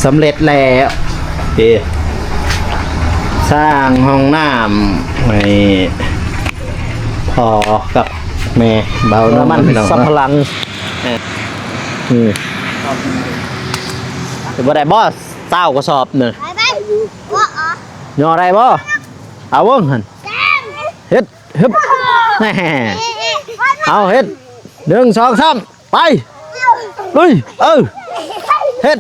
ສຳເລັດແລ້ວ ເດ້ ສ້າງຫ້ອງນ້ຳໃຫ້ພໍ່ກັບແມ່ເບົານົງ ມັນ ເນາະ ສຳປະຫຼັງ ເອີ ອືມ ຊິບໍ່ໄດ້ບໍ່ ຊາວກະສອບນີ້ ໄປ ໄປ ຍໍໄດ້ບໍ່ ເອົາເບິ່ງຫັ້ນ ເຮັດ ຮຶບ ເອົາ ເຮັດ ໜຶ່ງ ສອງ ສາມ ໄປ ລຸຍ ເອີ ເຮັດ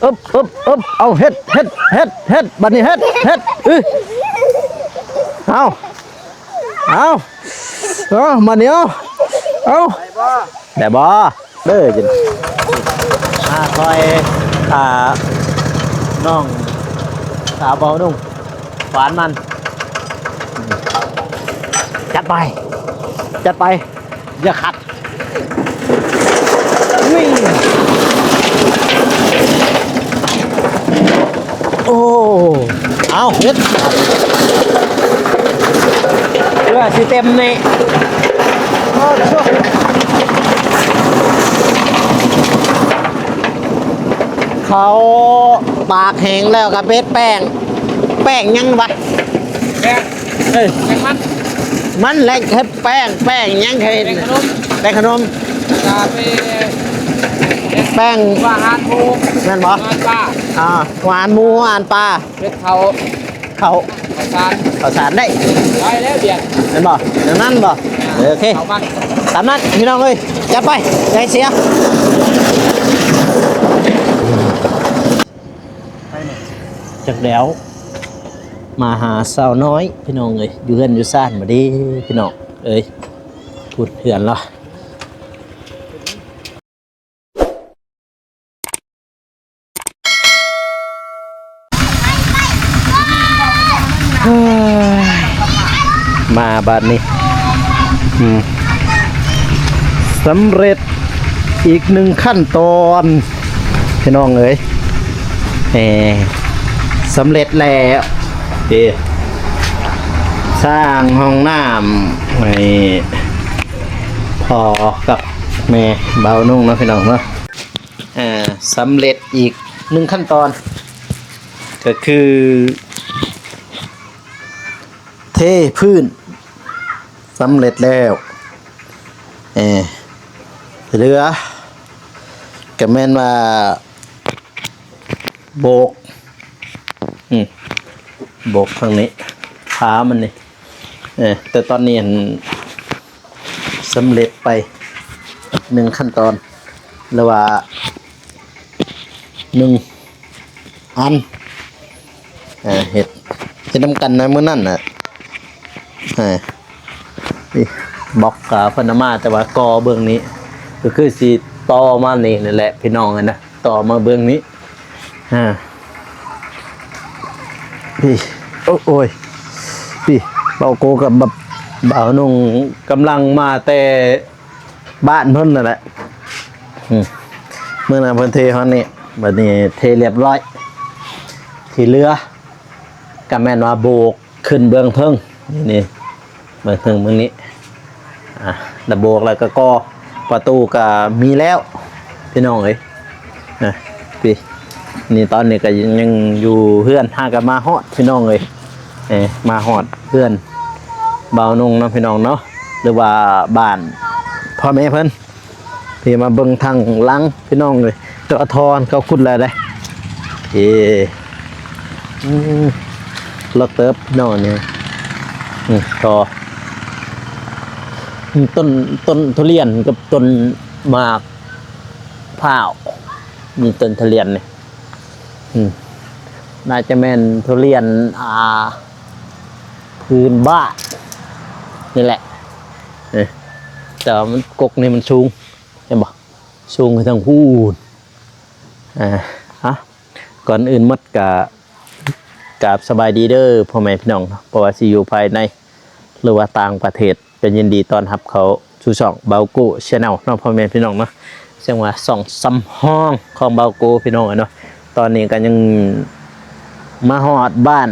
ອຶບ ອຶບ ອຶບ ເອົາ ເຮັດ ເຮັດ ເຮັດ ເຮັດ ບາດນີ້ເຮັດ ເຮັດ ອື ເອົາ ເອົາ ເອົາ ບາດນີ້ ເອົາ ເອົາ ໄດ້ບໍ່? ເດີ ກິນ ມາຊ່ອຍ ອ່າ ນ້ອງສາວເບົານຸ່ງ ຫວານມັນ ຈັດໄປ ຈັດໄປ ຢ່າຂັດ ວິ້ງ. ໂອ້ ເອົາ ເຮັດ ເພື່ອຊິເຕັມນີ້ ເຂົ້າຕາກແຫ້ງແລ້ວກໍເຮັດແປ້ງ ແປ້ງຫຍັງວະ? ແປ້ງ ເອີຍ ແປ້ງມັນ ມັນແຫຼະ ເຮັດແປ້ງ ແປ້ງຫຍັງ ເຮັດ ແປ້ງຂະໜົມ ແປ້ງຂະໜົມ ແລ້ວກໍໄປເຮັດແປ້ງຫົວອາຫານໝູ ແມ່ນບໍ່? ອາຫານປາ ອ່າ ຫົວອາຫານໝູ ຫົວອາຫານປາ ເຮັດເຂົ້າ ເຂົ້າ ເຂົ້າສານ ເຂົ້າສານໄດ້ ໄດ້ແລ້ວບຽນ ແມ່ນບໍ່? ແນວນັ້ນບໍ່? ເອີ ໂອເຄ ເຂົ້າມາ ຕາມນັ້ນພີ່ນ້ອງເອີຍ ຈັດໄປ ຢ່າໃຫ້ເສຍ ຈັກແລ້ວ ມາຫາສາວນ້ອຍພີ່ນ້ອງເອີຍ ຢູ່ເຮືອນຢູ່ຊານບໍ່ເດ້ພີ່ນ້ອງເອີຍ ພຸ້ນເຮືອນລາວ. ມາບາດນີ້ ອືມ ສຳເລັດອີກໜຶ່ງຂັ້ນຕອນ ພີ່ນ້ອງເອີຍ ເອີ ສຳເລັດແລ້ວ ເດ້ ສ້າງຫ້ອງນ້ຳໃຫ້ພໍ່ກັບແມ່ເບົານຸ່ງເນາະ ພີ່ນ້ອງເນາະ. ອ່າ ສຳເລັດອີກໜຶ່ງຂັ້ນຕອນ ກໍຄືເທພື້ນ ສຳເລັດແລ້ວ ເອີ ເຫຼືອກໍແມ່ນວ່າໂບກ ອືມ ໂບກທາງນີ້ ພາມັນນີ້ ເອີ ແຕ່ຕອນນີ້ຫັ້ນ ສຳເລັດໄປໜຶ່ງຂັ້ນຕອນ ຫຼືວ່າໜຶ່ງອັນ ເຮັດ ເຮັດນຳກັນໃນມື້ນັ້ນນະ ເອີ ນີ້ບລັອກກະເພິ່ນເອົາມາ ແຕ່ວ່າກໍ່ເບື້ອງນີ້ ກໍຄືຊິຕໍ່ມານີ້ນັ້ນແຫຼະ ພີ່ນ້ອງເອີຍນະ ຕໍ່ມາເບື້ອງນີ້ ອ່າ ພີ້ ໂອ້ຍ ພີ້ ເບົາໂກກັບ ເບົານຸ່ງກຳລັງມາແຕ່ບ້ານເພິ່ນນັ້ນແຫຼະ ອືມ ມື້ນັ້ນເພິ່ນເທຮອດນີ້ ບັດນີ້ເທລຽບຮ້ອຍ ທີ່ເຫຼືອກໍແມ່ນວ່າໂບກ ຂຶ້ນເບື້ອງເທິງ ນີ້ ນີ້ ເບື້ອງເທິງເບື້ອງນີ້ ອ່າ ລະໂບກ ແລ້ວກໍກໍ່ ປະຕູກໍມີແລ້ວ ພີ່ນ້ອງເອີຍ ນະ ພີ້ ນີ້ ຕອນນີ້ກໍຍັງ ຍັງຢູ່ເຮືອນ ຫາກໍມາຮອດ ພີ່ນ້ອງເອີຍ ເອີ ມາຮອດເຮືອນເບົານຸ່ງເນາະ ພີ່ນ້ອງເນາະ ຫຼືວ່າບ້ານພໍ່ແມ່ເພິ່ນ ພີ້ ມາເບິ່ງທາງຫຼັງພີ່ນ້ອງເອີຍ ແຕ່ວ່າທໍ່ເຂົາຂຸດແລ້ວເດ້ ເອີ ອືມ ເລິກເຕີບພີ່ນ້ອງນີ້ ອືມ ທໍ່ ອືມ ຕົ້ນ ຕົ້ນທຸລຽນກັບຕົ້ນໝາກພ້າວ ມີຕົ້ນທຸລຽນນີ້ ອືມ ໜ້າຈະແມ່ນທຸລຽນ ອ່າ ພື້ນບ້ານນີ້ແຫຼະ ເອີ ແຕ່ວ່າມັນ ກົກນີ້ມັນສູງ ເຫັນບໍ່? ສູງໄປທາງພຸ້ນ ອ່າ ເອົາ ກ່ອນອື່ນໝົດກະກາບສະບາຍດີເດີພໍ່ແມ່ພີ່ນ້ອງເນາະ ບໍ່ວ່າຊິຢູ່ພາຍໃນ ຫຼືວ່າຕ່າງປະເທດ ກໍຍິນດີຕ້ອນຮັບເຂົ້າສູ່ຊ່ອງເບົາໂກ Channel ເນາະ ພໍ່ແມ່ພີ່ນ້ອງເນາະ ເຊິ່ງວ່າຊ່ອງສຳຮອງຂອງເບົາໂກ ພີ່ນ້ອງເອີຍເນາະ ຕອນນີ້ກໍຍັງມາຮອດບ້ານ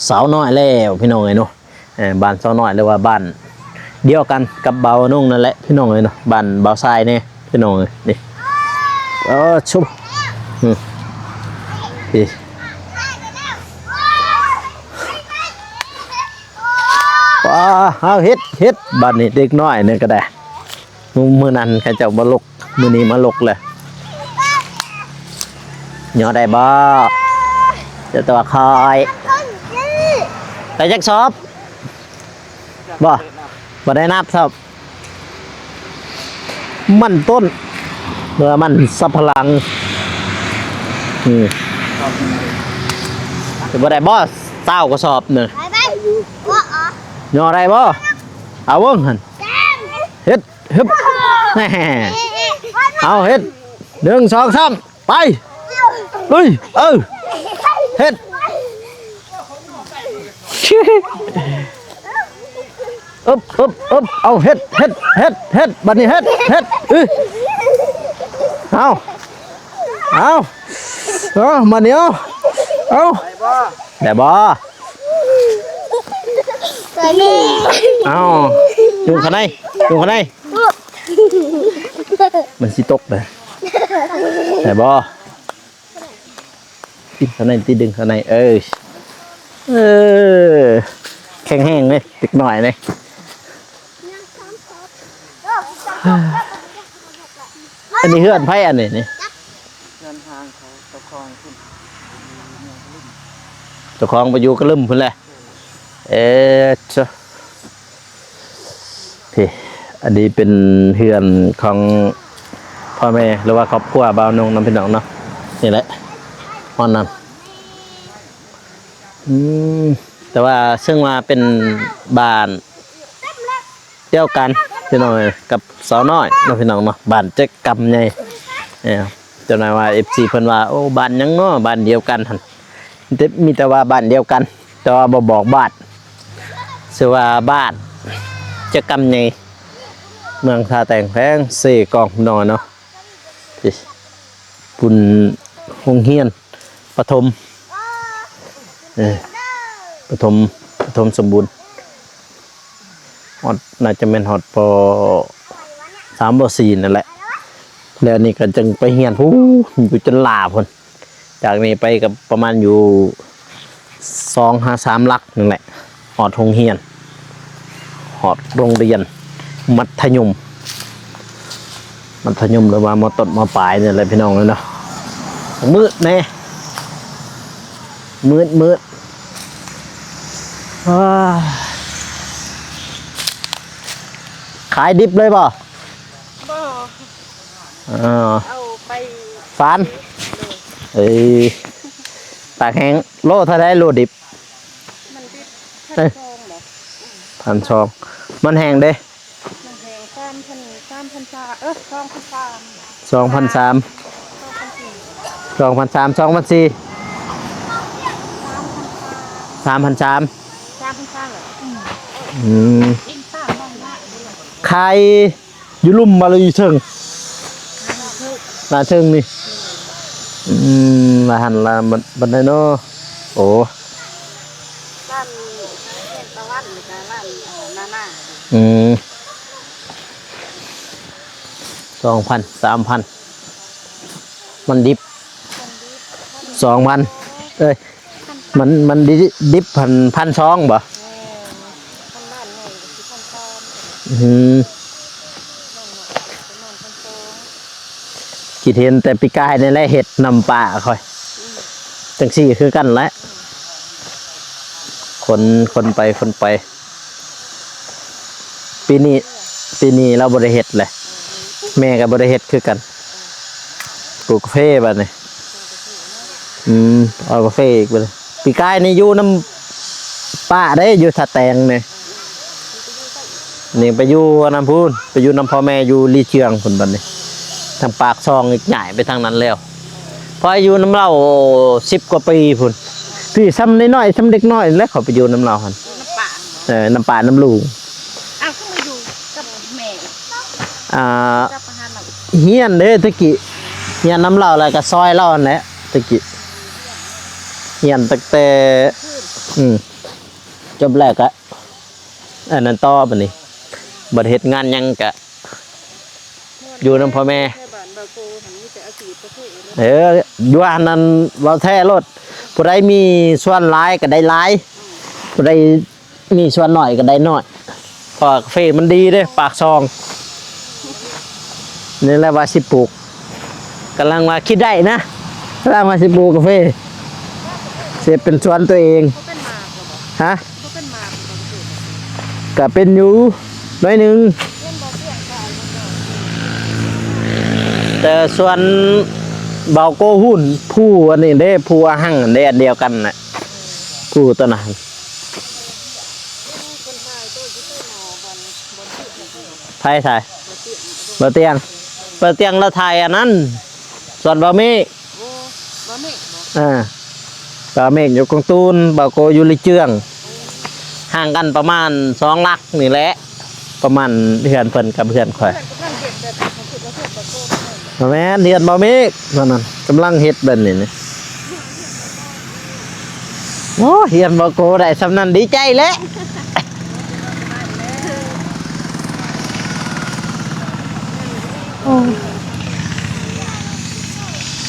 ສາວນ້ອຍແລ້ວພີ່ນ້ອງເອີຍເນາະ ເອີ ບ້ານສາວນ້ອຍ ຫຼືວ່າບ້ານ ດຽວກັນກັບບ່າວນົງນັ້ນແຫຼະພີ່ນ້ອງເອີຍເນາະ, ບ້ານບ່າວຊາຍແດ່ພີ່ນ້ອງເອີຍ. ນີ້ ເອີ ຊຸບ ອືມ ນີ້ ປ້າ ເອົາ ເຮັດ ເຮັດ ບາດນີ້ເດັກນ້ອຍນີ້ກໍໄດ້. ມື້ ມື້ນັ້ນເຂົາເຈົ້າມາລົກ ມື້ນີ້ມາລົກແລ້ວ. ຍໍໄດ້ບໍ່? ເຈົ້າຕົວະຂ້ອຍ ໄດ້ຈັກສອບ? ບໍ່ ບໍ່ໄດ້ນັບສອບ. ມັນຕົ້ນ ເມື່ອມັນສັບພະຫຼັງ ອືມ ຊິບໍ່ໄດ້ບໍ່? ຊາວກະສອບນີ້ ຍໍໄດ້ບໍ່? ເອົາເບິ່ງຫັ້ນ ເຮັດ ຮຶບ ເອົາ ເຮັດ ໜຶ່ງ ສອງ ສາມ ໄປ ລຸຍ ເອີ ເຮັດ ອຶບ ອຶບ ອຶບ ເອົາ ເຮັດ ເຮັດ ເຮັດ ເຮັດ ບາດນີ້ເຮັດ ເຮັດ ອື ເອົາ ເອົາ ເອົາ ບາດນີ້ ເອົາ ເອົາ ໄດ້ບໍ່? ເອົາ ຍຸງຂ້າງໃນ ຍຸງຂ້າງໃນ ມັນຊິຕົກເດ້ ໄດ້ບໍ່? ຕິດເຂົ້າໃນ ຕິດດຶງເຂົ້າໃນ ເອີ ເອີ ແຂງແຮງເດ້ ເດັກນ້ອຍເດ້. ອັນນີ້ເຮືອນໃຜອັນນີ້ນີ້? ເຮືອນຮ່າງເຂົາ ເຈົ້າຂອງພຸ້ນ ເຈົ້າຂອງໄປຢູ່ກະລຶມພຸ້ນແຫຼະ. ເອີ ເຈົ້າ ເພ ອັນນີ້ເປັນເຮືອນຂອງພໍ່ແມ່ ຫຼືວ່າຄອບຄົວບ່າວນົງນຳ ພີ່ນ້ອງເນາະ. ນີ້ແຫຼະ ຮອດນັ້ນ ອືມ ແຕ່ວ່າເຊິ່ງວ່າເປັນບ້ານດຽວກັນ ພີ່ນ້ອງເອີຍ ກັບສາວນ້ອຍເນາະ ພີ່ນ້ອງເນາະ, ບ້ານເຈັກກຳໃຫຍ່. ເອີ ເຈົ້ານາຍວ່າ ເອັຟຊີ ເພິ່ນວ່າ ໂອ້ ບ້ານຫຍັງເນາະ ບ້ານດຽວກັນຫັ້ນ ມີແຕ່ ມີແຕ່ວ່າບ້ານດຽວກັນ ແຕ່ວ່າບໍ່ບອກບ້ານ. ຊື່ວ່າບ້ານເຈັກກຳໃຫຍ່ ເມືອງທ່າແຕງ ແຂວງເຊກອງ ພີ່ນ້ອງເນາະ. ພຸ້ນ ໂຮງຮຽນປະຖົມ ເອີ ປະຖົມ ປະຖົມສົມບູນ ຮອດ ໜ້າຈະແມ່ນຮອດ ປໍສາມ ປໍສີ່ ນັ້ນແຫຼະ. ແລ້ວນີ້ກໍຈຶ່ງໄປຮຽນພຸ້ນ ຢູ່ຈົນຫຼ້າພຸ້ນ. ຈາກນີ້ໄປກໍປະມານຢູ່ສອງຫາສາມຫຼັກນັ້ນແຫຼະ ຮອດໂຮງຮຽນ ຮອດໂຮງຮຽນມັດທະຍົມ ມັດທະຍົມ ຫຼືວ່າ ມ.ຕົ້ນ ມ.ປາຍ ນີ້ແຫຼະ ພີ່ນ້ອງເອີຍເນາະ. ມືດແດ່ ມືດ ມືດ ອ້າ ຂາຍດິບເລີຍບໍ່? ບໍ່ ເອີ ເອົາໄປຝານ ເອີ ຕາກແຫ້ງ. ໂລເທົ່າໃດໂລດິບ? ມັນດິບ ເອີ ພັນສອງບໍ່? ພັນສອງ ມັນແຫ້ງເດ? ມັນແຫ້ງ ສາມພັນ ສາມພັນສາມ ເອີ ສອງພັນສາມ ສອງພັນສາມ ສອງພັນສີ່ ສອງພັນສາມ ສອງພັນສີ່ ສາມພັນສາມ ສາມພັນສາມ ສາມພັນສາມ ອືມ ຂາຍ ຢູ່ລຸ່ມບໍ່ ຫຼືຢູ່ເທິງ? ໜ້າເທິງນີ້ ອືມ ລະຫັ້ນລະບັນໄດເນາະ. ໂອ້ ຮ້ານຕາວັນ ແລ້ວກະຮ້ານ ເອີ ນານາ ອືມ ສອງພັນ ສາມພັນ ມັນດິບ ສອງພັນ ເອີຍ ມັນ ມັນດິ ດິບພັນ ພັນສອງບໍ່? ແມ່ນ ຄັນບ້ານໃຫຍ່ກໍຊິພັນສາມ ອືມ ບ້ານນ້ອຍກໍປະມານພັນສອງ. ຄິດເຫັນແຕ່ປີກາຍນີ້ແຫຼະ ເຮັດນຳປ້າຂ້ອຍ ອືມ ຈັ່ງຊີ້ຄືກັນແຫຼະ ອືມ ຄົນ ຄົນໄປ ຄົນໄປ. ປີນີ້ ປີນີ້ລາວບໍ່ໄດ້ເຮັດແຫຼະ ແມ່ກໍບໍ່ໄດ້ເຮັດຄືກັນ ປູກກາເຟບາດນີ້. ອືມ ເອົາກາເຟອີກບາດນີ້. ປີກາຍນີ້ຢູ່ນຳປ້າເດ້ ຢູ່ທ່າແຕງນີ້ ນີ້ໄປຢູ່ອັນນັ້ນພຸ້ນ ໄປຢູ່ນຳພໍ່ແມ່ຢູ່ລີເຈືອງພຸ້ນ. ບາດນີ້ທາງປາກຊ່ອງອີກ ຍ້າຍໄປທາງນັ້ນແລ້ວ. ຂ້ອຍຢູ່ນຳລາວສິບກວ່າປີພຸ້ນ ພີ່ ຊ່ຳນ້ອຍໆ ຊ່ຳເດັກນ້ອຍແຫຼະ ຂ້ອຍໄປຢູ່ນຳລາວຫັ້ນ ຢູ່ນຳປ້າ ເອີ ນຳປ້ານຳລຸງ. ອ້າວ ຄືມາຢູ່ກັບແມ່? ອ່າ ກັບມາຫາລາວ ຮຽນເດ້ ແຕ່ກີ້ ຮຽນນຳລາວ ແລ້ວກໍຊ່ອຍລາວຫັ້ນແຫຼະ ແຕ່ກີ້ ຮຽນຕັ້ງແຕ່ ຄືນ ອືມ ຈົບແລ້ວກໍ ອັນນັ້ນຕໍ່ບາດນີ້ ບໍ່ໄດ້ເຮັດງານຫຍັງກະຢູ່ນຳພໍ່ແມ່. ແຖວບ້ານບ່າວໂກຫັ້ນມີແຕ່ອາຊີບກາເຟເນາະ. ເອີ ຢູ່ຫັ້ນນັ້ນເວົ້າແທ້ໂລດ ຜູ້ໃດມີສວນຫຼາຍກະໄດ້ຫຼາຍ ຜູ້ໃດ ມີສວນໜ້ອຍກະໄດ້ໜ້ອຍ ເພາະວ່າກາເຟມັນດີເດ້ ປາກຊ່ອງ. ນີ້ແຫຼະວ່າຊິປູກ ກຳລັງວ່າຄິດໄດ້ນະ ກຳລັງວ່າຊິປູກກາເຟ ຊິເຮັດເປັນສວນຕົວເອງ. ບໍ່ເປັນໝາກບໍ່? ຮະ? ບໍ່ເປັນໝາກບໍ່? ກະເປັນຢູ່ໜ້ອຍໜຶ່ງ ແຕ່ສວນບ່າວໂກຫຸ້ນ ພູອັນນີ້ເດ້ ພູອາຫັງເດ້ ອັນດຽວກັນນະ ພູຕົວນັ້ນ. ໃຜຖ່າຍ? ບ່າວຕຽງ. ບ່າວຕຽງລາວຖ່າຍອັນນັ້ນ ສວນບ່າວເມກ. ໂອ້ ບ່າວເມກບໍ? ເອີ ບ່າວເມກຢູ່ກົງຕູນ ບ່າວໂກຢູ່ລີເຈືອງ ຫ່າງກັນປະມານສອງຫຼັກນີ້ແຫຼະ ປະມານເຮືອນເພິ່ນກັບເຮືອນຂ້ອຍ. ກຳລັງເຮັດແບບ ບໍ່ແມ່ນ ເຮືອນບ່າວເມກນັ້ນນະ ກຳລັງເຮັດແບບນີ້ນີ້. ໂອ້ ເຮືອນບ່າວໂກໄດ້ສ່ຳນັ້ນດີໃຈແລ້ວ.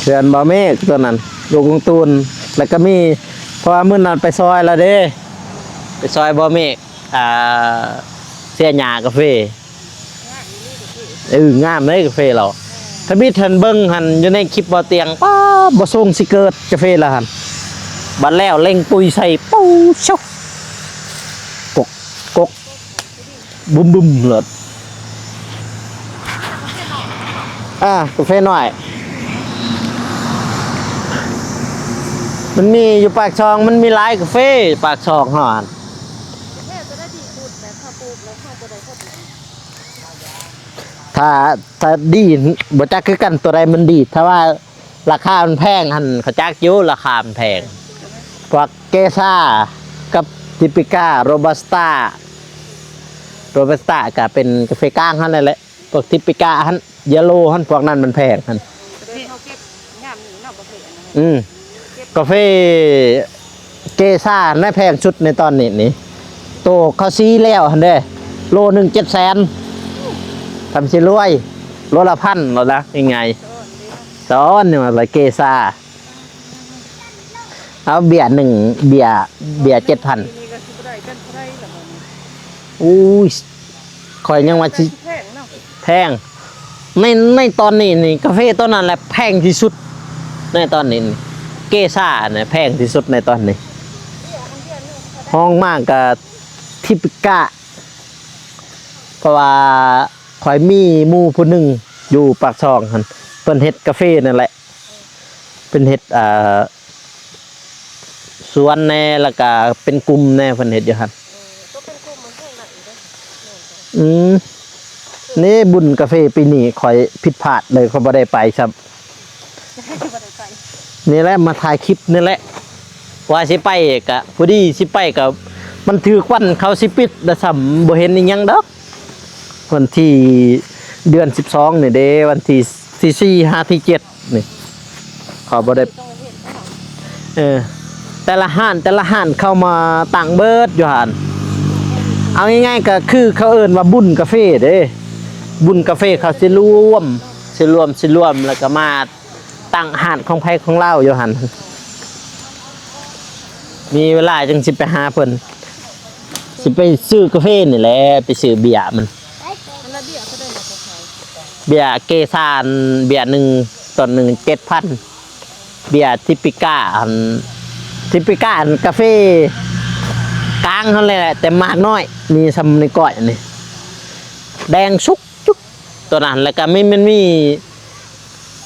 ເຮືອນບ່າວເມກຕົວນັ້ນ ຢູ່ກົງຕູນ ແລ້ວກະມີ ເພາະວ່າມື້ນັ້ນໄປຊ່ອຍລາວເດ້ ໄປຊ່ອຍບ່າວເມກ ອ່າ ເສຍຫຍ້າກາເຟ. ເອີ ງາມເດ້ກາເຟລາວ ທຳອິດຫັ້ນເບິ່ງຫັ້ນຢູ່ໃນຄລິບບ່າວຕຽງ ປ້າ ບໍ່ຊົງຊິເກີດກາເຟລາວຫັ້ນ ບັດແລ້ວເລັ່ງປຸ໋ຍໃສ່ ປູ ຊຸກ ກົກ ກົກ ບຶມໆ ໂລດ. ອ່າ ກາເຟນ້ອຍ ມັນມີຢູ່ປາກຊ່ອງ ມັນມີຫຼາຍກາເຟປາກຊ່ອງເຮົາຫັ້ນ. ກາເຟຕົວໃດດີສຸດ ແບບເຮົາປູກແລ້ວເຮົາບໍ່ໄດ້ຜົນ? ຖ້າ ຖ້າດີ ບໍ່ຈັກຄືກັນ ຕົວໃດມັນດີ ຖ້າວ່າລາຄາມັນແພງຫັ້ນ ເຂົາຈັກຢູ່ ລາຄາມັນແພງ ພວກເກຊາກັບທິບປິກາ ໂຣບັສຕາ ໂຣບັສຕາກະເປັນກາເຟກາງຫັ້ນແຫຼະ ພວກທິບປິກາຫັ້ນ ເຢໂລຫັ້ນ ພວກນັ້ນມັນແພງຫັ້ນ. ເຮົາເກັບຍາມນີ້ເນາະ ກາເຟອັນນັ້ນ ອືມ ເກັບ ກາເຟເກຊາຫັ້ນແຫຼະແພງສຸດໃນຕອນນີ້ນີ້ ໂຕເຂົາສີແລ້ວຫັ້ນເດ້ ໂລໜຶ່ງເຈັດແສນ ທຳຊິລວຍ ໂລລະພັນໂລດນະ ງ່າຍໆ ສະອອນເດ້ ສະອອນນີ້ວ່າເກຊາ. ເອົາເບຍໜຶ່ງ ເບຍ ເບຍເຈັດພັນ ປີນີ້ກະຊິບໍ່ໄດ້ກັນເທົ່າໃດລະບາດນີ້. ໂອ້ຍ ຂ້ອຍຍັງວ່າຊິ ແພງເນາະ ແພງ ໃນ ໃນຕອນນີ້ນີ້ ກາເຟຕົວນັ້ນແຫຼະແພງທີ່ສຸດໃນຕອນນີ້ນີ້ ເກຊານະແພງທີ່ສຸດໃນຕອນນີ້ ຮອງມາກະທິບປິກາ ເພາະວ່າຂ້ອຍມີໝູ່ຜູ້ໜຶ່ງຢູ່ປາກຊ່ອງຫັ້ນ ເພິ່ນເຮັດກາເຟນັ້ນແຫຼະ ເພິ່ນເຮັດ ອ່າ ສວນແດ່ ແລ້ວກະເປັນກຸ່ມແດ່ ເພິ່ນເຮັດຢູ່ຫັ້ນ. ເອີ ໂຕເປັນກຸ່ມມັນແຮງໜັກຢູ່ເດ້. ອືມ ນີ້ບຸນກາເຟປີນີ້ຂ້ອຍຜິດພາດເລີຍ ຂ້ອຍບໍ່ໄດ້ໄປຊ້ຳ. ບໍ່ໄດ້ໄປ ນີ້ແຫຼະ ມາຖ່າຍຄລິບນີ້ແຫຼະ ວ່າຊິໄປກະ ພໍດີຊິໄປກະ ມັນຖືກວັນເຂົາຊິປິດລະຊ້ຳ ບໍ່ເຫັນອີ່ຫຍັງດອກ. ວັນທີ ເດືອນສິບສອງນີ້ເດ້ ວັນທີ ທີສີ່ຫາທີເຈັດນີ້ ເຂົາບໍ່ໄດ້ ເອີ ແຕ່ລະຮ້ານ ແຕ່ລະຮ້ານເຂົ້າມາຕັ້ງເບິດຢູ່ຫັ້ນ. ເອົາງ່າຍໆກະຄືເຂົາເອີ້ນວ່າບຸນກາເຟເດ້ ບຸນກາເຟເຂົາຊິລວມ ຊິລວມ ຊິລວມ ແລ້ວກະມາ ຕັ້ງຮ້ານຂອງໃຜຂອງລາວຢູ່ຫັ້ນ ມີເວລາຈັ່ງຊິໄປຫາເພິ່ນ ຊິໄປຊື້ກາເຟນີ້ແຫຼະ ໄປຊື້ເບຍມັນ. ເບຍເກຊານ ເບຍໜຶ່ງ ຕອນໜຶ່ງເຈັດພັນ ເບຍທິບປິກາ ອັນ ທິບປິກາ ອັນກາເຟກາງຫັ້ນແຫຼະ ແຕ່ໝາກນ້ອຍ ມີຊ່ຳນິ້ວກ້ອຍນີ້ ແດງສຸກຈຸກ ຕົວນັ້ນ ແລ້ວກະມີ ມັນມີ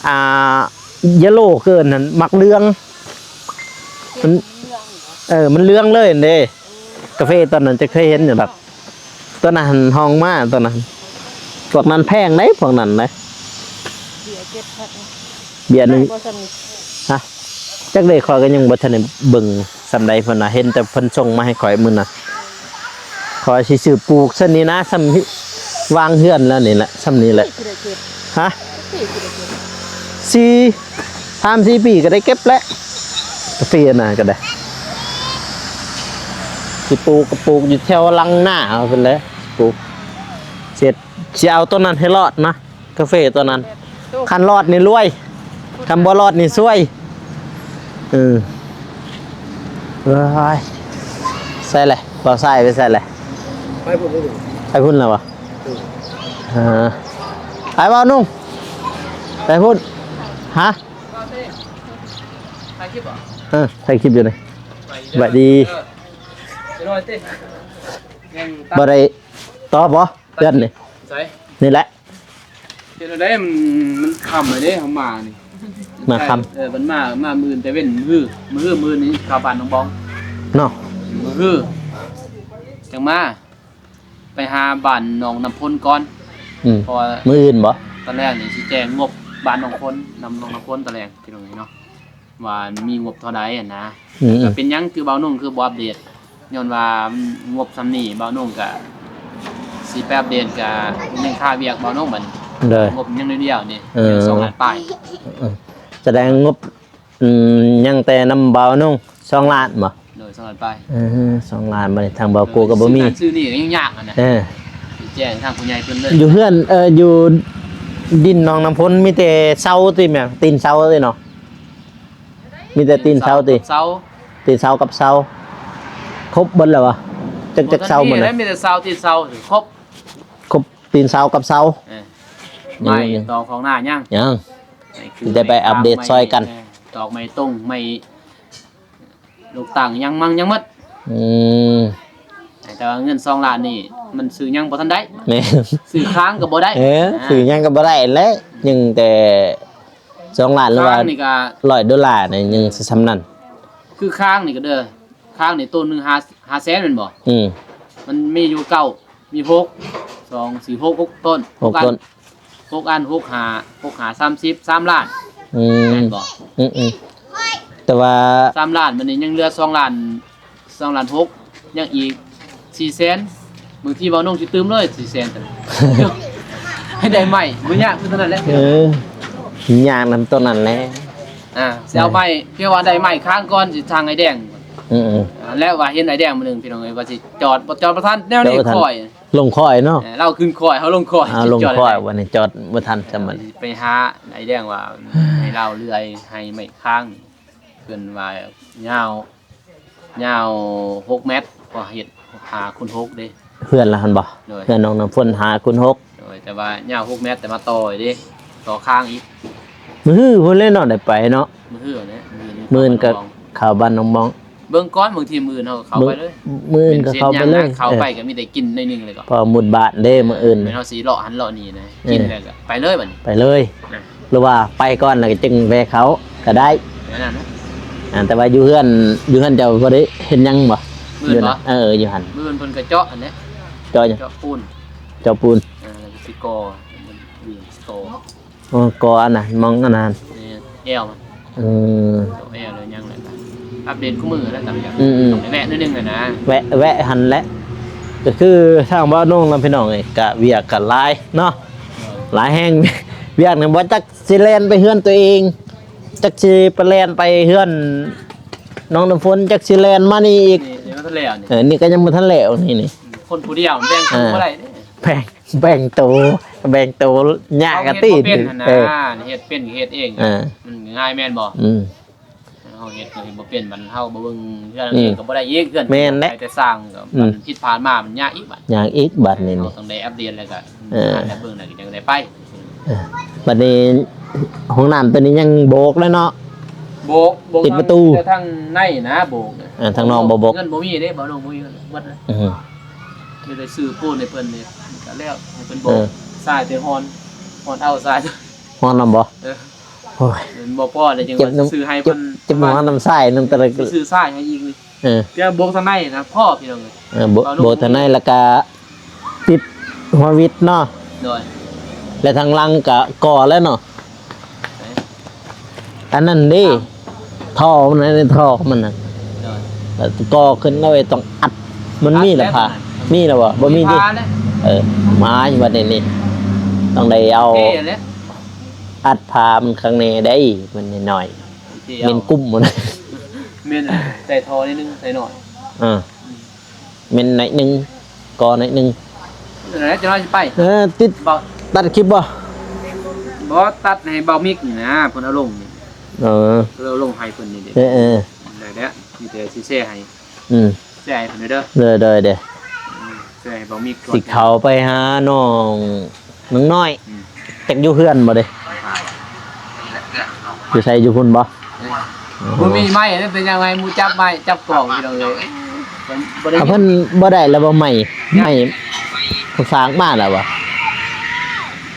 ອ່າ ເຢໂລ ເກີນຫັ້ນ ໝາກເຫຼືອງ ມັນ ເອີ ມັນເຫຼືອງເລີຍຫັ້ນເດ້. ກາເຟຕອນນັ້ນຈະເຄີຍເຫັນຢູ່ດອກ ຕອນນັ້ນຫັ້ນຮອງມາຕອນນັ້ນ ພວກນັ້ນແພງເດ້ ພວກນັ້ນເດ້. ເບຍເຈັດພັນ ເບຍໜຶ່ງ ບໍ່ຊ່ຳນີ້ ຮະ ຈັກເດ້ ຂ້ອຍກະຍັງບໍ່ທັນໄດ້ເບິ່ງສ່ຳໃດ ເພິ່ນວ່າເຫັນແຕ່ເພິ່ນສົ່ງມາໃຫ້ຂ້ອຍມື້ນັ້ນ ຂ້ອຍຊິຊື້ປູກຊັ້ນນີ້ນະ ຊ່ຳວາງເຮືອນແລ້ວນີ້ແຫຼະ ຊ່ຳນີ້ແຫຼະ ຮະ ສີ່ ສາມສີ່ປີກະໄດ້ເກັບແລ້ວ ກາເຟນະກະໄດ້ ຊິປູກກະປູກຢູ່ແຖວຫຼັງນາເຮົາພຸ້ນແຫຼະ ປູກ. ຊິເອົາໂຕນັ້ນໃຫ້ລອດນະ ກາເຟໂຕນັ້ນ. ຄັນລອດນີ້ລວຍ ຄັນບໍ່ລອດນີ້ຊວຍ. ເອີ ເອີຍ ໃສ່ແຫຼະ ບ່າວຊາຍໄປໃສ່ແຫຼະ? ໄປພຸ້ນ ໄປພຸ້ນແລ້ວບໍ່? ເອີ ເອີ ໄປບ່າວນຸ່ງ ໄປພຸ້ນ. ຮະ? ຖ່າຍຄລິບບໍ່? ເອີ ຖ່າຍຄລິບຢູ່ນີ້. ສະບາຍດີ. ເອີ ໄປນອນຕິ ຍັງ ບໍ່ໄດ້ຕອບບໍ່? ເພື່ອນນີ້ ໃສ ນີ້ແຫຼະ. ເຮັດແນວໃດ ມັນ ມັນຄ່ຳແລ້ວເດ້ ເຮົາມານີ້ ມາຄ່ຳ. ເອີ ມັນມາ ມາມື້ອື່ນແຕ່ເວັນ ມື້ ມື້ ມື້ນີ້ເຂົ້າບ້ານໜອງບອງເນາະ. ມື້ອື່ນຈັ່ງມາ ໄປຫາບ້ານໜອງນ້ຳພົນກ່ອນ. ອືມ ເພາະວ່າມື້ອື່ນບໍ່? ຕອນແລກນີ້ຊິແຈ້ງງົບບ້ານໜອງພົນ ນຳໜອງນ້ຳພົນຕອນແລກ ພີ່ນ້ອງເອີຍເນາະ. ວ່າມີງົບເທົ່າໃດຫັ້ນນະ. ອືມ ກໍເປັນຫຍັງຄືບ່າວນຸ່ງຄືບໍ່ອັບເດດ? ຍ້ອນວ່າມັນງົບສ່ຳນີ້ ບ່າວນຸ່ງກະຊິໄປອັບເດດກະຍັງຄາວຽກບ່າວນຸ່ງບັດນີ້. ໂດຍ ງົບຍັງໜ້ອຍດຽວນີ້. ເອີ ຍັງສອງລ້ານປາຍ. ເອີ ສະແດງງົບ ອືມ ຍັງແຕ່ນຳບ່າວນຸ່ງສອງລ້ານບໍ່? ໂດຍ ສອງລ້ານປາຍ. ເອີ ສອງລ້ານ ບັດນີ້ທາງບ່າວກູກໍບໍ່ມີ. ຊື້ນັ້ນຊື້ນີ້ກໍຍັງຍາກຫັ້ນນະ. ເອີ ແຈ້ງທາງຜູ້ໃຫຍ່ເພິ່ນເລີຍ. ຢູ່ເຮືອນ ເອີ ຢູ່ດິນໜອງນ້ຳພົນມີແຕ່ເສົາຕິແມ່? ຕີນເສົາຕິເນາະ? ມີແຕ່ຕີນເສົາຕິ? ເສົາ ຕີນເສົາກັບເສົາ ຄົບເບິດແລ້ວວະ? ຈັກ ຈັກເສົາໝົດນະ? ມີແຕ່ເສົາ ຕີນເສົາຄົບ. ຄົບຕີນເສົາກັບເສົາ. ເອີ ໄມ້ ຍັງ ຕອກຂອງໜ້າຍັງ? ຍັງ ໄມ້ຄື ໄດ້ໄປອັບເດດຊ່ອຍກັນ. ເອີ ຕອກໄມ້ຕົງ ໄມ້ລູກຕັ້ງ ຍັງມັງ ຍັງໝົດ. ອືມ ແຕ່ວ່າເງິນສອງລ້ານນີ້ ມັນຊື້ຫຍັງບໍ່ທັນໄດ້. ແມ່ນ ຊື້ຄ້າງກໍບໍ່ໄດ້. ເອີ ຊື້ຫຍັງກໍບໍ່ໄດ້ແຫຼະ ຍັງແຕ່ ສອງລ້ານ ຫຼືວ່າຮ້ອຍໂດລານີ້ຍັງສ່ຳນັ້ນ. ຄືຄ້າງນີ້ກໍເດີ ຄ້າງນີ້ໂຕໜຶ່ງຫ້າ ຫ້າແສນແມ່ນບໍ່? ອືມ ມັນມີຢູ່ເກົ້າ ມີຫົກ ສອງ ສີ່ ຫົກ ຫົກຕົ້ນ ຫົກອັນ ຫົກອັນ ຫົກຫ້າ ຫົກຫ້າ ສາມສິບ ສາມລ້ານ. ອືມ ແມ່ນບໍ່? ອືມໆ ແຕ່ວ່າສາມລ້ານ ບັດນີ້ຍັງເຫຼືອສອງລ້ານ ສອງລ້ານຫົກ ຍັງອີກສີ່ແສນ. ບາງທີບ່າວນົງຊິຕື່ມເລີຍສີ່ແສນ ໃຫ້ໄດ້ໄມ້ ບໍ່ຍາກຄືເທົ່ານັ້ນແຫຼະ. ເອີ ຍາກນຳຕົວນັ້ນແຫຼະ. ອ່າ ຊິເອົາໄມ້ ເພາະວ່າໄດ້ໄມ້ຄ້າງກ່ອນ ຊິທາງໄອ້ແດງ. ອືມໆ ອ່າ ແລ້ວວ່າເຫັນໄອ້ແດງມື້ໜຶ່ງ ພີ່ນ້ອງເອີຍ ວ່າຊິຈອດ ບໍ່ຈອດບໍ່ທັນ ແນວນີ້ ຈອດບໍ່ທັນ ຂ້ອຍ ລົງຂ້ອຍເນາະ. ເອີ ລາວຂຶ້ນຂ້ອຍ ເຮົາລົງຂ້ອຍ ອ່າ ລົງຂ້ອຍ ຊິຈອດໄດ້ ບັດນີ້ຈອດບໍ່ທັນຊ້ຳບັດນີ້. ໄປຫາໄອ້ແດງວ່າ ໃຫ້ລາວເລື່ອຍ ໃຫ້ໄມ້ຄ້າງ ເພິ່ນວ່າຍາວ ຍາວຫົກແມັດ ກໍເຮັດຫ້າຄູນຫົກເດ້. ເຮືອນລະຫັ້ນບໍ່? ໂດຍ ເຮືອນນ້ອງນ້ຳຝົນຫ້າຄູນຫົກ. ໂດຍ ແຕ່ວ່າຍາວຫົກແມັດ ແຕ່ມາຕໍ່ເດ້ ຕໍ່ຄ້າງອີກ. ມື້ຮືພຸ້ນແຫຼະເນາະ ໄດ້ໄປເນາະ. ມື້ຮືແຫຼະ ມື້ອື່ນ ມື້ອື່ນກໍເຂົ້າບ້ານໜອງມອງ. ເບິ່ງກ່ອນ ບາງທີມື້ອື່ນເຮົາກໍເຂົ້າໄປເລີຍ. ມື້ອື່ນກໍເຂົ້າໄປເລີຍ. ເຂົ້າໄປກໍມີແຕ່ກິນໜ້ອຍໜຶ່ງເລີຍກໍ ເພາະໝົດບາດເດ້ມື້ອື່ນ. ແມ່ນເຮົາຊິເລາະຫັ້ນເລາະນີ້ນະ ກິນແລ້ວກໍໄປເລີຍບັດນີ້ ໄປເລີຍ. ຫຼືວ່າໄປກ່ອນແລ້ວກໍຈຶ່ງແວ່ເຂົ້າກໍໄດ້ ແນວນັ້ນນະ. ອ່າ ແຕ່ວ່າຢູ່ເຮືອນ ຢູ່ເຮືອນເຈົ້າບໍ່ໄດ້ເຮັດຫຍັງບໍ່? ມື້ອື່ນບໍ່? ເອີ ຢູ່ຫັ້ນ ມື້ອື່ນເພິ່ນກໍເຈາະຫັ້ນແຫຼະ. ເຈາະຫຍັງ? ເຈາະປູນ ເຈາະປູນ. ເອີ ແລ້ວກໍຊິກໍ່ ມັນຢູ່ຊິກໍ່. ອໍ ກໍອັນນັ້ນ ມອງອັນນັ້ນ ແມ່ນ ແອວມັນ. ເອີ ແອວແລ້ວຍັງແຫຼະ ອັບເດດຄູ່ມື້ແລ້ວ. ອືມໆ ຕ້ອງໄດ້ແວະໜ້ອຍໜຶ່ງຫັ້ນນະ. ແວະ ແວະຫັ້ນແຫຼະ. ກໍຄືທາງບ່າວນົງນຳ ພີ່ນ້ອງເອີຍ ກະວຽກກະຫຼາຍເນາະ ຫຼາຍແຮງ. ວຽກນີ້ບໍ່ຈັກຊິແລ່ນໄປເຮືອນຕົວເອງ ຈັກຊິໄປແລ່ນໄປເຮືອນນ້ອງນ້ຳຝົນ ຈັກຊິແລ່ນມານີ້ອີກ. ນີ້ຍັງບໍ່ທັນແລ້ວນີ້. ເອີ ນີ້ກໍຍັງບໍ່ທັນແລ້ວນີ້ ນີ້ ຄົນຜູ້ດຽວແບ່ງຄົນບໍ່ໄດ້ເດ້. ແບ່ງ ແບ່ງໂຕ ແບ່ງໂຕຍາກກະຕິ. ເຮົາເຮັດບໍ່ເປັນຫັ້ນນະ. ເອີ ເຮັດເປັນເຮັດເອງ ເອີ ມັນງ່າຍແມ່ນບໍ່? ອືມ ເຮົາເຮັດກໍເຮັດບໍ່ເປັນ ມັນເຮົາບໍ່ເບິ່ງເຮືອນເອງກໍບໍ່ໄດ້ອີກ. ເຮືອນ ແມ່ນແຫຼະ ໃຫ້ແຕ່ສ້າງກໍ ອືມ ມັນຜິດພາດມາ ມັນຍາກອີກບັດ ຍາກອີກບັດນີ້ ເຮົາຕ້ອງໄດ້ອັບເດດ ແລ້ວກໍ ເອີ ເບິ່ງແລ້ວກໍຈັ່ງໄດ້ໄປ. ເອີ ບັດນີ້ຫ້ອງນ້ຳຕົວນີ້ຍັງໂບກເລີຍເນາະ. ໂບກ ໂບກ ຕິດປະຕູ ທາງ ແຕ່ທາງໃນນະໂບກ. ເອີ ທາງນອກບໍ່ໂບກ ເງິນບໍ່ມີເດ້ ບໍ່ລົງ ບໍ່ມີເງິນໝົດນະ. ອື ມີແຕ່ຊື້ປູນໃຫ້ເພິ່ນນີ້ກໍແລ້ວ ໃຫ້ເພິ່ນໂບກ. ເອີ ຊາຍແຕ່ຮອນ ຮອນເອົາຊາຍ ຮອນນຳບໍ່? ເອີ ໂອ້ຍ ມັນບໍ່ພໍແລ້ວ ຈັ່ງວ່າຊື້ໃຫ້ເພິ່ນ ເຈັບຫົວນຳຊາຍນຳ ແຕ່ລະ ຊື້ຊາຍໃຫ້ອີກນີ້. ເອີ ແຕ່ໂບກທາງໃນນະພໍ ພີ່ນ້ອງເອີຍ. ເອີ ໂບກ ໂບກທາງໃນ ແລ້ວກະຕິດຫົວວິດເນາະ. ໂດຍ ແລະທາງຫຼັງກະກໍ່ແລ້ວເນາະ. ອັນນັ້ນເດ້ ຖ້ອມັນ ອັນນີ້ທໍ່ມັນນະ. ໂດຍ ແລ້ວກໍ່ຂຶ້ນເອົາໄວ້ ຕ້ອງອັດ ມັນມີລະພາ ອັດແລ້ວ ມີລະບໍ່? ບໍ່ມີຕິ. ມີພາແລ້ວ ເອີ ມາບັດນີ້ນີ້ ຕ້ອງໄດ້ເອົາ ໂອເຄແລ້ວ ອັດພາມັນຂ້າງໃນໄດ້ ມັນນ້ອຍໆ ໂອເຄ ເອົາ ເມັນກຸ້ມມັນ ເມັນໃສ່ທໍ່ໜ້ອຍໜຶ່ງ ໃສ່ໜ້ອຍ. ເອີ ເມັນໜ້ອຍໜຶ່ງ ກໍໜ້ອຍໜຶ່ງ. ນັ້ນແຫຼະ ຈັກໜ້ອຍຊິໄປ. ເອີ ຕິດ ເບົາ ຕັດຄລິບບໍ່? ບໍ່ ຕັດໃຫ້ເບົາມິກນີ້ນະ ເພິ່ນເອົາລົງນີ້. ເອີ ເພິ່ນເອົາລົງໃຫ້ເພິ່ນນີ້ເດ້. ເອີໆ ໄດ້ແລ້ວ ມີແຕ່ຊິແຊໃຫ້. ອືມ ແຊໃຫ້ເພິ່ນເດີ. ໂດຍໆ ເດ້ ອືມ ແຊໃຫ້ເບົາມິກກ່ອນ. ຊິເຂົ້າໄປຫານ້ອງ ນ້ອງນ້ອຍ. ອືມ ຈັກຢູ່ເຮືອນບໍ່ເດ້? ຢູ່ໃສ? ຢູ່ພຸ້ນບໍ່? ເອີ ບໍ່ມີໄມ້ເດ້ ເປັນຫຍັງໃຫ້ໝູ່ຈັບໄມ້ ຈັບກ້ອງ ພີ່ນ້ອງເອີຍ. ບໍ່ໄດ້ ເພິ່ນບໍ່ໄດ້ແລ້ວບໍ່ໄມ້? ໄມ້ເພິ່ນຝາກມາແລ້ວບໍ່?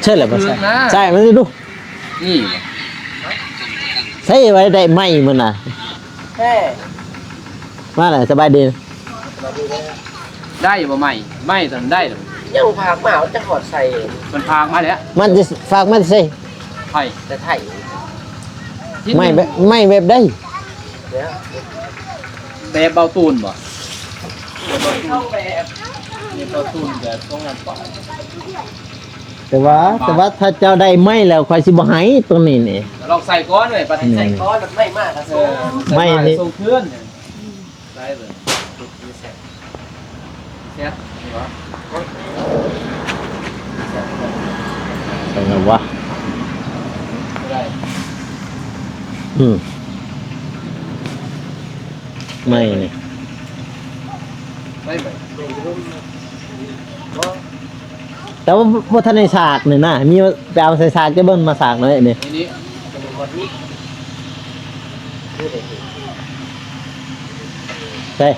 ໃຊ່ແລ້ວບໍ່? ໃຊ່ ໃສ່ມາດູ. ນີ້ ໃສ່ໄວ້ໄດ້ໄມ້ມື້ນະ. ແທ້ ມາແລ້ວ ສະບາຍດີ. ໄດ້ບໍ່ໄມ້? ໄມ້ຕອນໄດ້ ຍັງຝາກມາ ຈັກຮອດໃສ. ມັນຝາກມາແລ້ວ. ມັນຈະຝາກມາແຕ່ໃສ? ໄທ ແຕ່ໄທ. ໄມ້ແບບ ໄມ້ແບບໃດ? ແບບເບົາຕູນບໍ່? ແບບເບົາຕູນ ແບບເບົາຕູນ ແບບສອງພັນປາຍ. ແຕ່ວ່າ ແຕ່ວ່າຖ້າເຈົ້າໄດ້ໄມ້ແລ້ວ ຂ້ອຍຊິບໍ່ໃຫ້ຕົວນີ້ນີ້. ລອງໃສ່ກ່ອນເວີຍ ບັດໃສ່ກ່ອນ ບັດໄມ້ມາກໍສົ່ງ ເອີ ໄມ້ນີ້ ໄມ້ສົ່ງຄືນ. ໄດ້ເບິ່ງ ແຊບ ແຊບ ນີ້ຫວາ ແຊບ ຈັ່ງໃດຫວາ? ບໍ່ໄດ້ ອືມ ໄມ້ນີ້ ໄດ້ເບິ່ງ ແຕ່ວ່າບໍ່ທັນໄດ້ສາກນີ້ນະ ມີ ໄປເອົາໃສ່ສາກ ຈະເບິ່ງມາສາກໜ້ອຍນີ້. ນີ້ ນີ້ ໃສ່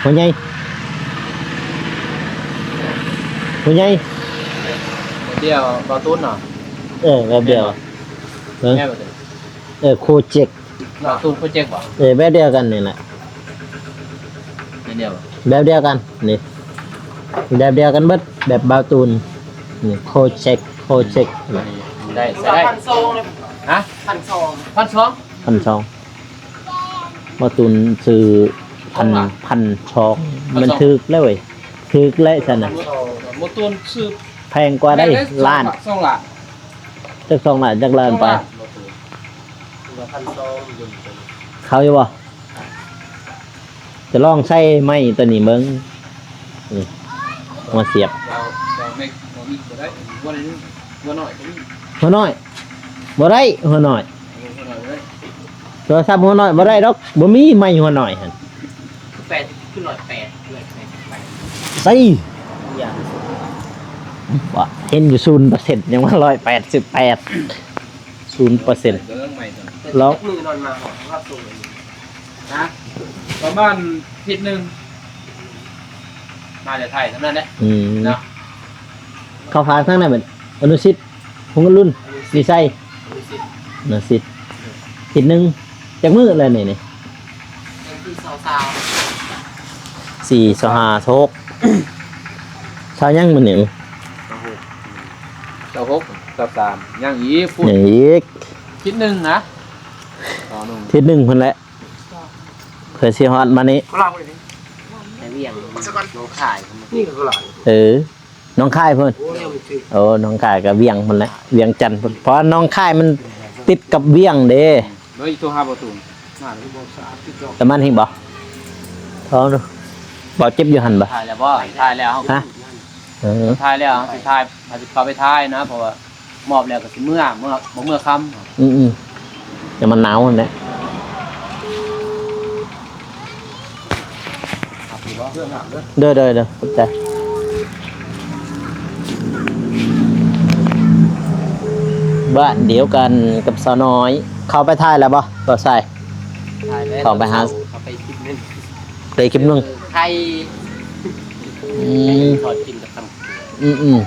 ຫົວໃຫຍ່ ຫົວໃຫຍ່ ດຽວເບົາຕູນເນາະ. ເອີ ແບບດຽວ ແມ່ນບໍ່? ເອີ ໂຄເຈັກ ເບົາຕູນໂຄເຈັກບໍ່? ເອີ ແບບດຽວກັນນີ້ແຫຼະ ແບບດຽວ ແບບດຽວກັນນີ້ ແບບດຽວກັນເບິດ ແບບເບົາຕູນນີ້ ໂຄເຈັກ ໂຄເຈັກ ໄດ້ ໃຊ້ໄດ້. ພັນສອງ ຮະ? ພັນສອງ ພັນສອງ ພັນສອງ. ບໍ່ຕູນຊື້ ພັນ ພັນສອງ ມັນຖືກແລ້ວເວີຍ ຖືກແລ້ວຊັ້ນນະ. ບໍ່ຕູນຊື້ແພງກວ່າໄດ້ ລ້ານ ສອງລ້ານ ຈັກສອງລ້ານ ຈັກລ້ານປາຍ ພັນສອງ ເຂົ້າຢູ່ບໍ່? ຈະລອງໃສ່ໄມ້ຕົວນີ້ເບິ່ງ ນີ້ ມາສຽບ ຫົວນ້ອຍ ຫົວນ້ອຍ ບໍ່ໄດ້ ຫົວນ້ອຍ ໂທລະສັບຫົວນ້ອຍບໍ່ໄດ້ດອກ ບໍ່ມີໄມ້ຫົວນ້ອຍຫັ້ນ. ແປດ ຄືຮ້ອຍແປດ ຮ້ອຍແປດ ໃສ່ ວ່າເຫັນຢູ່ສູນເປີເຊັນ ຍັງວ່າຮ້ອຍແປດສິບແປດ ສູນເປີເຊັນ ລອງ ຈັກມື້ນອນມາຮອດ ຮອດໂຕ ນະ ປະມານທິດໜຶ່ງ ມາແຕ່ໄທສ່ຳນັ້ນແຫຼະ. ອືມ ເນາະ ເຂົ້າພາກທາງນັ້ນແມ່ນ ອະນຸສິດ ພົງອະລຸນ ວິໄຊ ອະນຸສິດ ອະນຸສິດ ທິດໜຶ່ງ ຈັກມື້ແລ້ວນີ້ ນີ້ ວັນທີຊາວ ຊາວສີ່ ຊາວຫ້າ ຊາວຫົກ ຊາວຫຍັງມື້ນີ້ ຊາວຫົກ ຊາວຫົກ ຊາວສາມ ຍັງອີກພຸ້ນ ຍັງອີກທິດໜຶ່ງນະ ທິດໜຶ່ງພຸ້ນແຫຼະ ເພື່ອຊິຮອດມານີ້ ແຕ່ວຽງ ໜອງຄາຍ ນີ້ກໍຫຼາຍ ເອີ ໜອງຄາຍພຸ້ນ ໂອ້ ໜອງຄາຍກໍວຽງພຸ້ນແຫຼະ ວຽງຈັນພຸ້ນ ເພາະວ່າໜອງຄາຍມັນຕິດກັບວຽງເດ້. ໂດຍໂທຫາເບົາຕູນ ປະມານນີ້ບໍ່? ໂທດູ ເບົາເຈັບຢູ່ຫັ້ນບໍ່? ຖ່າຍແລ້ວບໍ່? ຖ່າຍແລ້ວ ຮະ? ເອີ ຖ່າຍແລ້ວ ເຮົາຊິຖ່າຍ ເຮົາຊິເຂົ້າໄປຖ່າຍນະ ເພາະວ່າມອບແລ້ວກໍຊິເມືອ ເມືອ ບໍ່ເມືອຄ່ຳ. ອືມໆ ແຕ່ມັນໜາວຫັ້ນແຫຼະ. ໂດຍໆໆ ຂອບໃຈ. ບ້ານດຽວກັນກັບສາວນ້ອຍ ເຂົ້າໄປຖ່າຍແລ້ວບໍ່ ບໍ່ໃສ່? ຖ່າຍແລ້ວ ເຂົ້າໄປຫາ ເຂົ້າໄປຄລິບໜຶ່ງ ໄປຄລິບໜຶ່ງ ໄທ ອືມ ທອດກິນກັບຕຳ ອືມ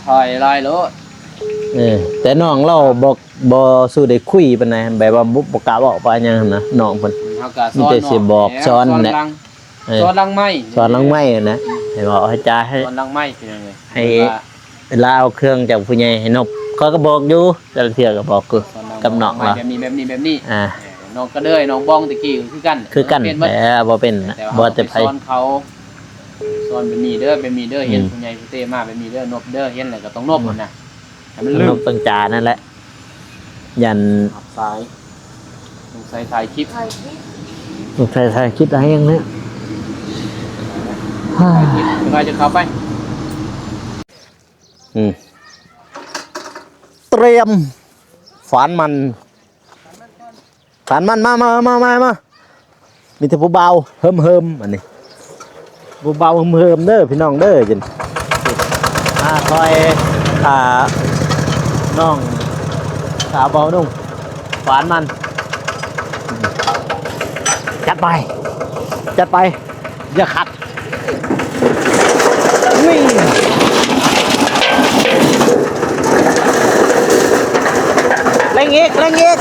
ໆ ຖ່າຍຫຼາຍໂລດ. ເອີ ແຕ່ນ້ອງລາວບໍ່ ບໍ່ສູ້ໄດ້ຄຸຍປານໃດ ແບບວ່າບໍ່ ບໍ່ກ້າເວົ້າປານຫຍັງຫັ້ນນະ ນ້ອງເພິ່ນ ເຮົາກໍມີແຕ່ຊິບອກສອນແຫຼະ ເອີ ສອນຫຼັງໄມ້ ສອນຫຼັງໄມ້ຫັ້ນນະ ໃຫ້ເວົ້າໃຫ້ຈາ ໃຫ້ ສອນຫຼັງໄມ້ ພີ່ນ້ອງເອີຍ ໃຫ້ເວລາເອົາເຄື່ອງຈາກຜູ້ໃຫຍ່ໃຫ້ນົບ ຂ້ອຍກໍບອກຢູ່ ແຕ່ລະເທື່ອກໍບອກຢູ່ ກັບນ້ອງລາວ ແບບນີ້ ແບບນີ້ ແບບນີ້ ອ່າ ເອີ ນ້ອງກະເດີຍ ນ້ອງບອງແຕ່ກີ້ຄືກັນ ຄືກັນ ເອີ ບໍ່ເປັນນະ ບໍ່ແຕ່ໃຜ ສອນເຂົາ ສອນແບບນີ້ເດີ ແບບນີ້ເດີ ເຫັນ ອືມ ຜູ້ໃຫຍ່ຜູ້ເຕມາແບບນີ້ເດີ ນົບເດີ ເຫັນແລ້ວກໍຕ້ອງນົບຫັ້ນນະ ໃຫ້ມັນລຶ້ງ ຕ້ອງ ຕ້ອງຈານັ້ນແຫຼະ ຢ້ານຮັບສາຍ ສົງໄສຖ່າຍຄລິບ ສົງໄສຖ່າຍຄລິບຫຼາຍແຮງແລ້ວ. ເຮົາຈະເຂົ້າໄປ ອືມ ຕຽມ ຝານມັນ ຝານມັນ ມາ ມາ ມາ ມາ ມາ ມີແຕ່ຜູ້ບ່າວເຫິມໆ ອັນນີ້ ຜູ້ບ່າວເຫິມໆ ເດີພີ່ນ້ອງເດີ ຈັ່ງ ມາຊ່ອຍ ອ່າ ນ້ອງສາວເບົານຸ່ງ ຝານມັນ ຈັດໄປ ຈັດໄປ ຢ່າຂັດ ນີ້ ເລັ່ງອີກ ເລັ່ງອີກ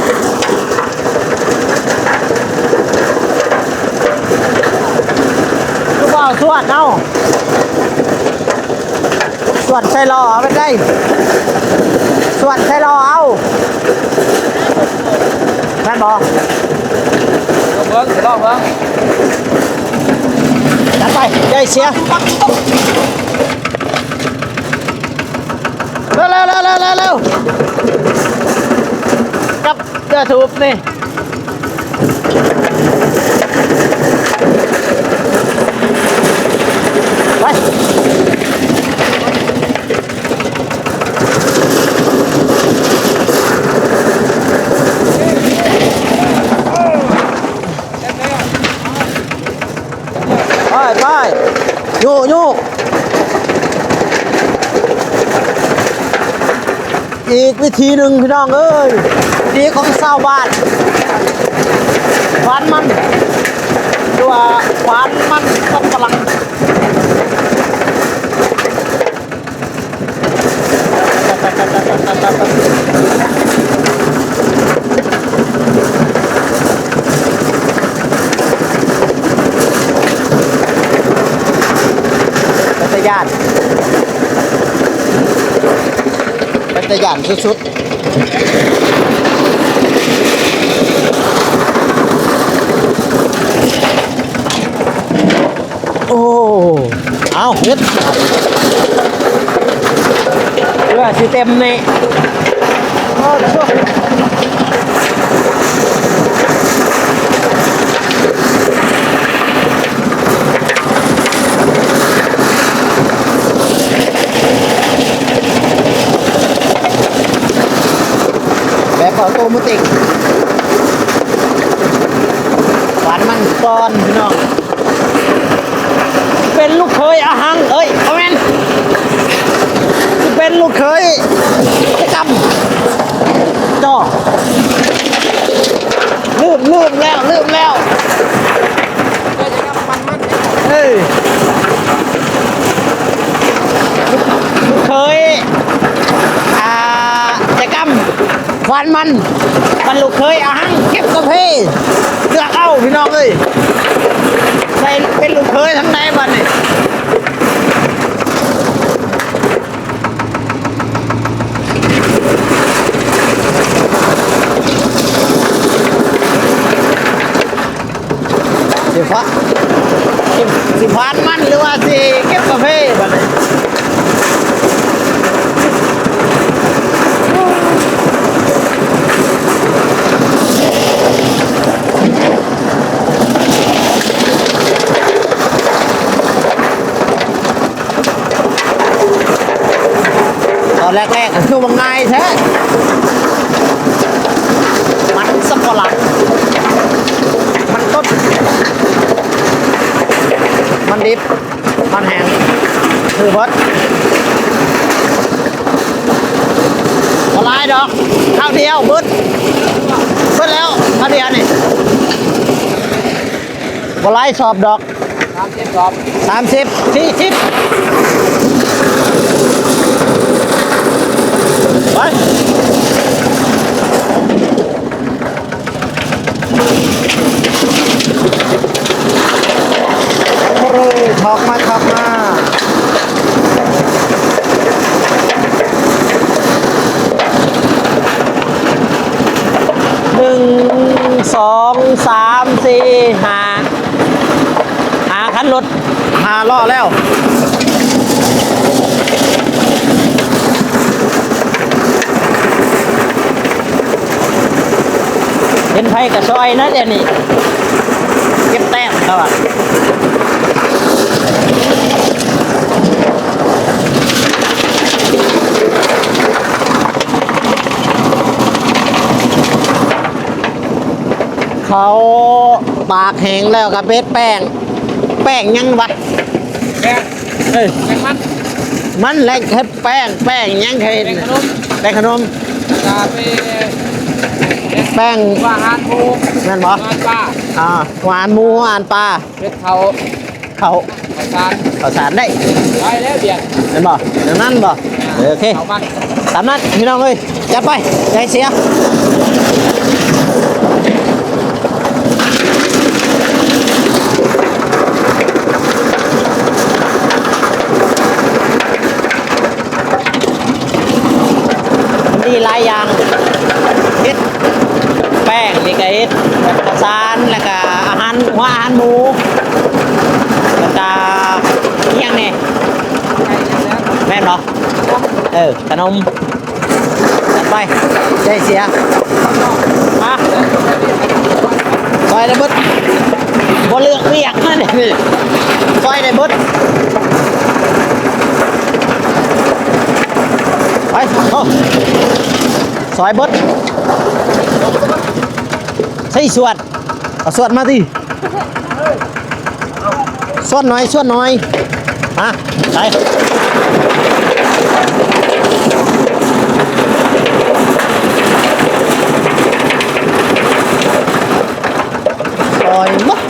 ຄືບໍ່ເອົາສວດເອົາ ສວດໃສ່ລໍ້ເອົາໄປໄດ້ ສວດໃສ່ລໍ້ເອົາ ແມ່ນບໍ່? ລອງເບິ່ງ ລອງເບິ່ງ ຈັດໄປ ຢ່າໃຫ້ເສຍ ເລັວໆໆໆໆ ກັບເຮືອສູບນີ້ ໄປ ໄປ ໄປ ໂຍກ ໂຍກ ອີກວິທີໜຶ່ງພີ່ນ້ອງເອີຍ ວິທີຂອງຊາວບ້ານ ຝານມັນ ຫຼືວ່າຝານມັນສຳປະຫຼັງ ເປັນຕາຢ້ານ ເປັນຕາຢ້ານສຸດໆ. ໂອ້ ເອົາ ເຮັດ ເພື່ອຊິເຕັມນີ້ ໂອ້ໂຫ. ແບບອໍໂຕເມຕິກ ຄວັນມັນກ່ອນພີ່ນ້ອງ ເປັນລູກເຂີຍອະຫັງ ເອີຍ ບໍ່ແມ່ນ ເປັນລູກເຂີຍກຳ ຈໍ ລືມ ລືມແລ້ວ ລືມແລ້ວ ເອີ ລູກເຂີຍ ອ່າ ຈະກຳ ຄວັນມັນ ມັນລູກເຂີຍອະຫັງ ເກັບກາເຟ ເລືອກເອົາ ພີ່ນ້ອງເອີຍ ໃສ່ເປັນລູກເຂີຍທາງໃດບັດນີ້. ຊິຟະ ຊິ ຊິຟານມັນ ຫຼືວ່າຊິເກັບກາເຟບັດນີ້? ຕອນແລກໆ ກໍຄືວ່າງ່າຍແທ້ ມັນສຳປະຫຼັງ ມັນຕົ້ນ ມັນດິບ ມັນແຫ້ງ ຄືເບິດ ບໍ່ຫຼາຍດອກ ຄາວດຽວເບິດ ເບິດແລ້ວ ຄາວດຽວນີ້ ບໍ່ຫຼາຍສອບດອກ ສາມສິບ ສອບ ສາມສິບ ສີ່ສິບ ໄປ ໂອ້ໂຫ ຖອກມາ ຖອກມາ ໜຶ່ງ ສອງ ສາມ ສີ່ ຫ້າ ຫ້າຄັນລົດ ຫ້າລໍ້ແລ້ວ ເຫັນໃຜກໍຊ່ອຍນະ ດຽວນີ້ເກັບແຕ້ມເຂົາວ່າ. ເອົາປາກແຫ້ງແລ້ວກໍເປັດແປ້ງ ແປ້ງຫຍັງວະ? ແປ້ງ ເອີ ແປ້ງມັນ ມັນແຫຼະ ເຮັດແປ້ງ ແປ້ງຫຍັງ ເຮັດ ແປ້ງຂະໜົມ ແປ້ງຂະໜົມ ກະເປັນ ແປ້ງ ຫົວອາຫານໝູ ແມ່ນບໍ່? ອາຫານປາ ອ່າ ຫົວອາຫານໝູ ຫົວອາຫານປາ ເຮັດເຂົ້າ ເຂົ້າ ເຂົ້າສານ ເຂົ້າສານໄດ້ ໄດ້ແລ້ວບຽກ ແມ່ນບໍ່? ຢ່າງນັ້ນບໍ່? ເອີ ໂອເຄ ເຂົ້າມັນ ຕາມນັ້ນພີ່ນ້ອງເອີຍ ຈັດໄປ ຢ່າໃຫ້ເສຍ. ມັນມີຫຼາຍຢ່າງ ເຮັດແປ້ງນີ້ກໍເຮັດເຂົ້າສານ ແລ້ວກໍອາຫານ ຫົວອາຫານໝູ ແລ້ວກໍອີ່ຫຍັງແດ່? ແມ່ນບໍ່? ເອີ ຂະໜົມ ຈັດໄປ ຢ່າໃຫ້ເສຍ ມາ ຊ່ອຍໄດ້ເບິດ ບໍ່ເລືອກວຽກມັນ ຊ່ອຍໄດ້ເບິດ ໄປ ເອົາ ຊ່ອຍເບິດ ໃສ່ສວດ ເອົາສວດມາຕິ ສວດໜ້ອຍ ສວດໜ້ອຍ ມາ ໄປ ຊອຍໝົດ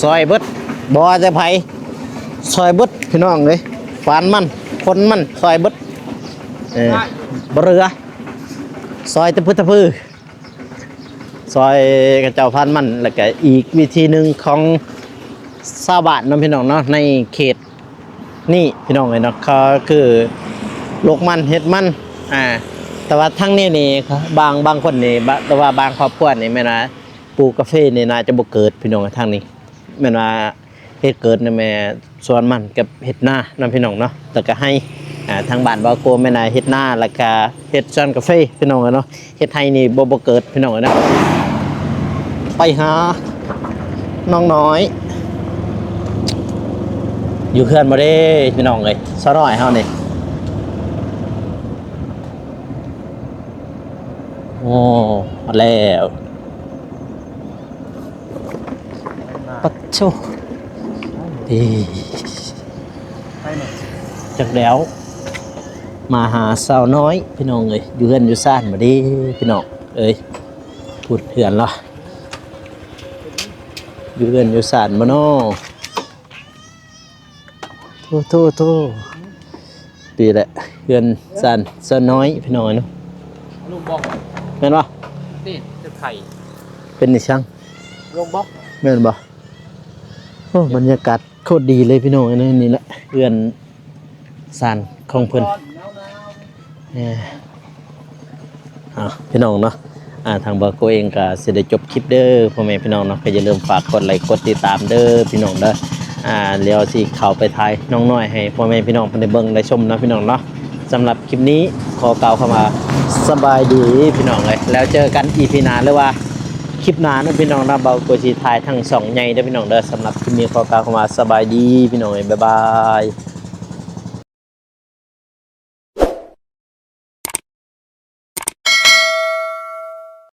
ຊອຍເບິດ ບໍ່ວ່າແຕ່ໃຜ ຊອຍເບິດພີ່ນ້ອງເອີຍ ຟານມັນ ຄົນມັນ ຊອຍເບິດ ເອີ ບໍ່ເຫຼືອ ຊອຍແຕ່ພຶດຕະພື ຊອຍເຂົາເຈົ້າຟານມັນ ແລ້ວກະອີກວິທີໜຶ່ງຂອງຊາວບ້ານເນາະພີ່ນ້ອງເນາະ ໃນເຂດນີ້ພີ່ນ້ອງເອີຍເນາະ ກໍຄືລູກມັນເຮັດມັນ ອ່າ ແຕ່ວ່າທາງນີ້ນີ້ ບາງ ບາງຄົນນີ້ ບາງ ແຕ່ວ່າບາງຄອບຄົວນີ້ແມ່ນວ່າ ປູກກາເຟນີ້ໜ້າຈະບໍ່ເກີດພີ່ນ້ອງ ທາງນີ້ແມ່ນວ່າເຮັດເກີດນະແມ່ສວນມັນກັບເຮັດນາເນາະພີ່ນ້ອງເນາະ ແລ້ວກະໄຮ່ ອ່າ ທາງບ້ານບ່າວໂກແມ່ນວ່າເຮັດນາ ແລ້ວກະເຮັດສວນກາເຟພີ່ນ້ອງເອີຍເນາະ ເຮັດໄຮ່ນີ້ບໍ່ ບໍ່ເກີດພີ່ນ້ອງເອີຍເນາະ ໄປຫານ້ອງນ້ອຍ ຢູ່ເຮືອນບໍ່ເດ້ພີ່ນ້ອງເອີຍ ສາວນ້ອຍເຮົານີ້ ໂອ້ ຮອດແລ້ວ ປັດໂທ ເອີ ຈັກແລ້ວ ມາຫາສາວນ້ອຍພີ່ນ້ອງເອີຍ ຢູ່ເຮືອນຢູ່ຊານບໍ່ເດ້ພີ່ນ້ອງເອີຍ ພຸ້ນເຮືອນລາວ ຢູ່ເຮືອນຢູ່ຊານບໍ່ນໍ? ໂທ້ໆໆ ປີແຫຼະ ເຮືອນຊານສາວນ້ອຍພີ່ນ້ອງເນາະ ລົງບອກ ແມ່ນບໍ່? ນີ້ຈະໄຂ່ ເປັນອີ່ຫຍັງ? ລົງບອກ ແມ່ນບໍ່? ໂອ້ ບັນຍາກາດໂຄດດີເລີຍພີ່ນ້ອງເອີຍ ນີ້ແຫຼະເຮືອນຊານຂອງເພິ່ນ ເອີ ເອົາ ພີ່ນ້ອງເນາະ ອ່າ ທາງບ່າວໂກເອງກໍຊິໄດ້ຈົບຄລິບເດີພໍ່ແມ່ພີ່ນ້ອງເນາະ ກໍຢ່າລືມຝາກກົດໄລກົດຕິດຕາມເດີພີ່ນ້ອງເດີ ອ່າ ດຽວຊິເຂົ້າໄປຖ່າຍນ້ອງນ້ອຍໃຫ້ພໍ່ແມ່ພີ່ນ້ອງເພິ່ນໄດ້ເບິ່ງໄດ້ຊົມເນາະພີ່ນ້ອງເນາະ ສຳລັບຄລິບນີ້ຂໍກ່າວຄຳວ່າສະບາຍດີພີ່ນ້ອງເອີຍ ແລ້ວເຈີກັນອີພີໜ້າ ຫຼືວ່າຄລິບໜ້າເນາະພີ່ນ້ອງເນາະ ບ່າວໂກຊິຖ່າຍທັງຊ່ອງໃຫຍ່ເດີພີ່ນ້ອງເດີ ສຳລັບຄລິບນີ້ຂໍກ່າວຄຳວ່າສະບາຍດີພີ່ນ້ອງເອີຍ ບາຍບາຍ.